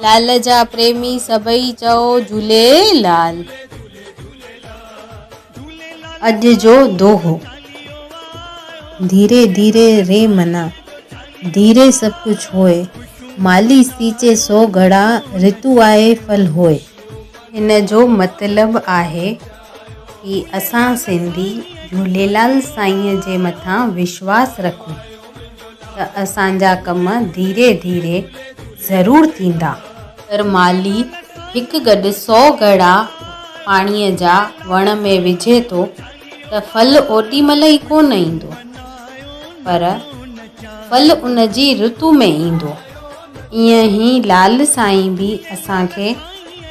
لال جا پريمي سڀئي چئو جهوليلال. اڄ جو دوهو. ڌيري ڌيري ري منا، ڌيري سڀ ڪجهه هوئي، مالي سيچي سو گهڙا، رتو آئي ڦل هوئي. ان جو مطلب آهي ڪي اسان سنڌي جهوليلال سائينء جي مٿان وشواس رکون ته اسان جا ڪم ڌيري ڌيري ضرور ٿيندا. اگر مالهي هڪ گڏ سو گهڙا پاڻيء جا وڻ ۾ وجهي ٿو ته ڦل اوڏي مهل ئي ڪونه ايندو پر ڦل ان جي رتو ۾ ايندو. ائين ئي لال سائين به اسان کي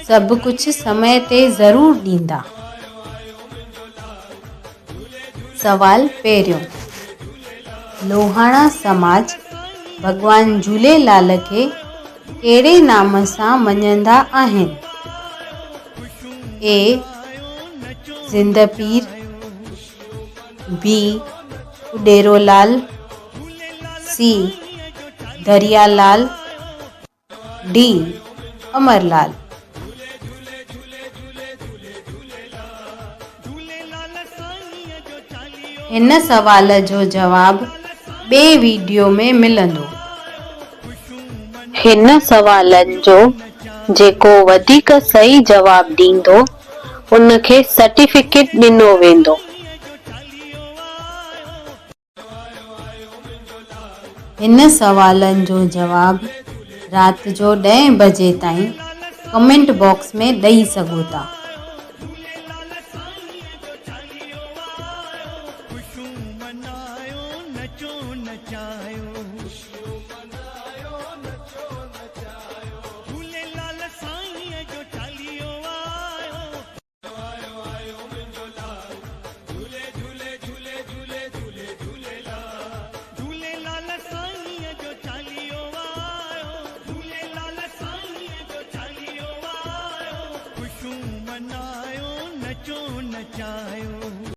سڀ ڪجهه سمي تي ضرور ڏيندا. سوال پهريون، لوهاڻا سماج ڀڳوان جهوليلال کي ڪهڙي نام سان مڃيندا آهن؟ اي، زنده پير، بي، اڏيرو لال، سي، دريا لال، ڊي، امر لال. هن سوال جو جواب ٻئي ويڊيو ۾ ملندو. هن سوالن جو جيڪو وڌيڪ صحيح جواب ڏيندو ان کي سرٽيفڪيٽ ڏنو ويندو. هن سوالن جو جواب رات جو ڏهين بجي تائين ڪمينٽ باڪس ۾ ڏئي سگهو ٿا.